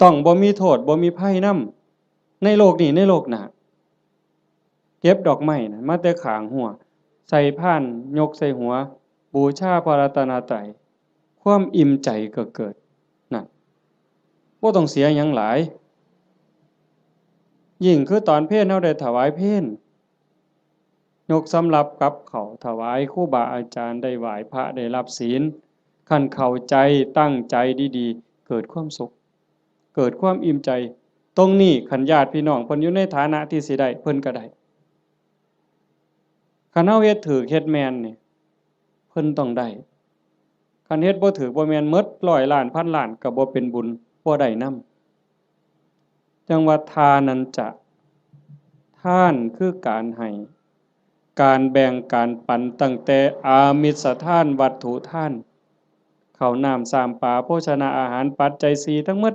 ຕ້ອງບໍ່ມີໂທດ ບໍ່ມີໄພນຳ ໃນໂລກນີ້ ໃນໂລກໜ້າ. ເກັບດອກໄມ້ນັ້ນມາແຕ່ຂ້າງຮົ້ວ ໃສ່ພານ ຍົກໃສ່ຫົວ ບູຊາພະລັດຕະນະໄຕ ຄວາມອີ່ມໃຈກໍເກີດ. ນັ້ນ ບໍ່ຕ້ອງເສຍຫຍັງຫຼາຍ. ຍິ່ງຄືຕອນເພນ ເຮົາໄດ້ຖວາຍເພນ ຍົກສຳລັບກັບເຂົ້າ ຖວາຍຄູບາອາຈານ ໄດ້ໄຫວ້ພະ ໄດ້ຮັບສິນ. ຄັນເຂົ້າໃຈ ຕັ້ງໃຈດີໆ ເກີດຄວາມສຸກ ເກີດຄວາມອີ່ມໃຈ. ຕົງນີ້ ຄັນຍາດພີ່ນ້ອງເພິ່ນຢູ່ໃນຖານະທີ່ຊິໄດ້ ເພິ່ນກໍໄດ້. ຄັນເຮົາເຮັດຖືກເຮັດແມ່ນນີ້ ເພິ່ນຕ້ອງໄດ້. ຄັນເຮັດບໍ່ຖືກບໍ່ແມ່ນ ໝົດຮ້ອຍລ້ານພັນລ້ານກໍບໍ່ເປັນບຸນ ບໍ່ໄດ້ນຳ. ຈັ່ງວ່າ ທານັນຈະ ທານຄືການໃຫ້ ການແບ່ງການປັນ ຕັ້ງແຕ່ອາມິດສະທານ ວັດຖຸທານ ເຂົ້ານ້ຳ ຊາມປາ ໂພຊະນາອາຫານ ປັດໄຈສີ່ ທັງໝົດ